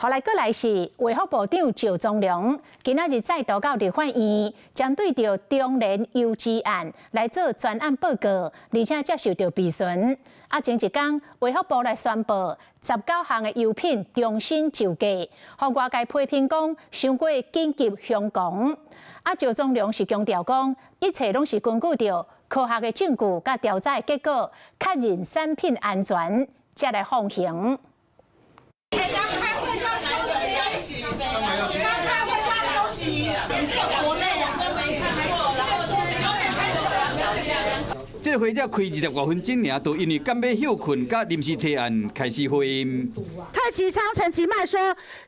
予來閣來是衛福部長趙宗龍，今仔日再度到立法院，針對著中聯油脂案來做專案報告，而且接受著備詢。啊，前一工衛福部來宣布19項的油品重新上架，予外界批評講傷過緊急凶狂。啊，趙宗龍是強調講，一切攏是根據著科學的證據佮調查的結果，確認產品安全，才來放行。剛開會就要休息，剛開會就要休息，你是有多累啊？都沒看過，然後現在這個會才開20外分鐘爾，就因為趕欲歇睏，佮臨時提案開始會。蔡其昌、陳其邁說，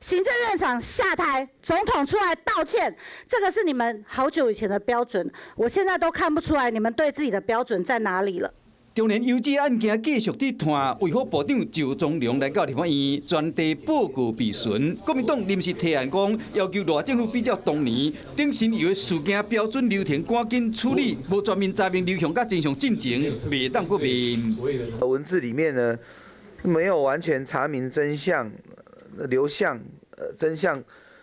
行政院長下台，總統出來道歉，這個是你們好久以前的標準，我現在都看不出來你們對自己的標準在哪裡了。中聯油脂案件繼續佇拖，衛福部長趙宗龍來到立法院專題報告備詢。國民黨臨時提案講，要求賴政府比照當年頂新油的事件標準流程，趕緊處理，無全面查明流向佮真相進前，袂當閣賣。文字裡面呢，沒有完全查明真相、流向、真相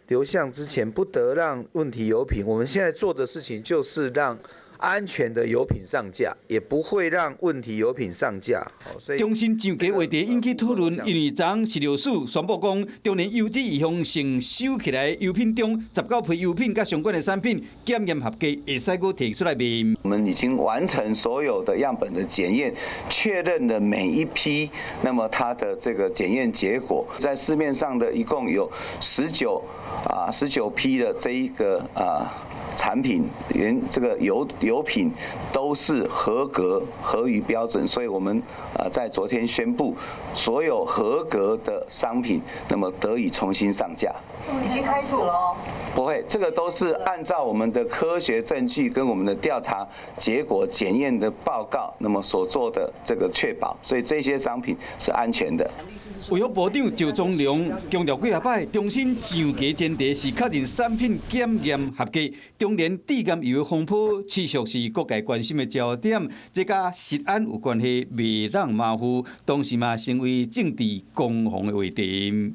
流向之前，不得讓問題油品。我們現在做的事情就是讓安全的油品上架，也不會讓問題油品上架。所以重新上架話題引起討論，因為昨昏食藥署宣布講，中聯油脂預防性收起來油品中19批油品佮相關的產品檢驗合格，會使閣提出來賣。我們已經完成所有的樣本的檢驗，確認了每一批，那麼它的這個檢驗結果，在市面上的一共有19批的這一個產品，原這個油品都是合格、合於標準，所以我們在昨天宣布，所有合格的商品，那麼得以重新上架。已經開除了哦？不會，這個都是按照我們的科學證據跟我們的調查結果檢驗的報告，那麼所做的這個確保，所以這些商品是安全的。衛福部長趙宗龍強調幾若擺，重新上架前提是確認產品檢驗合格。中聯致癌油的風波持續是各界關心的焦點，這佮食安有關係，袂當馬虎，同時嘛成為政治攻防的話題。